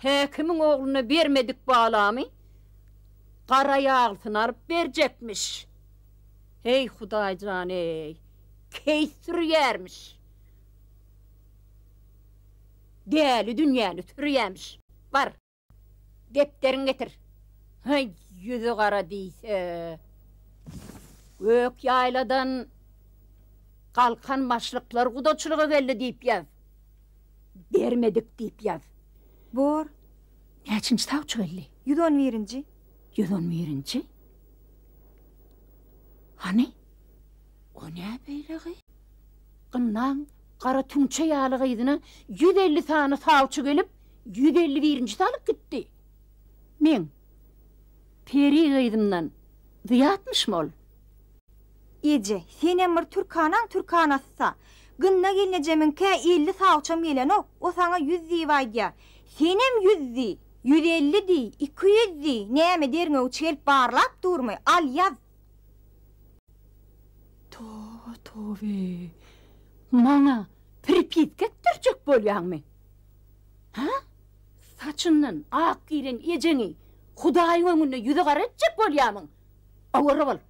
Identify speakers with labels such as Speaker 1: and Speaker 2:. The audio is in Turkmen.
Speaker 1: Häkimiň ogluna bermedik balamy gara ýaglysyny alyp berjekmiş. Heý, Hudaý jan-eý, keýt sürýärmiş. Däli dünýäni sürýämiş. Bar, depderiňi getir. Haý, ýüzi gara diýse. Gök ýaýladan Galkan başlyklar gudaçylyga geldi diýip ýaz. Bermedik diýip ýaz.
Speaker 2: Bor.
Speaker 1: Näçinji sawçy geldi?
Speaker 2: 111-nji.
Speaker 1: 111-nji? Hany? O nä beýle gyz? Gynnaň gara tüňçe ýaly gyzyna 150 sany sawçy gelip, 151-njisi alyp gitdi. Meň peri gyzymdan zyýatmyşmy ol?
Speaker 2: Eje, senem bir türkanaň türkanasy-sa. Gynna gelnejemiňkä 50 sawçam gelenok, o saňa ýüz diýip aýdýa. Senem ýüz diý, 150 diý, 200 diý, näme derňewçi gelip barlap durmy, al ýaz.
Speaker 1: Toba, tobe, maňa pripiska etdirjek bolýaňmy? Hä? Saçyndan ak giren ejeňi Hudaýyň öňünde ýüzi gara etjek bolýamyň? Owarra bol!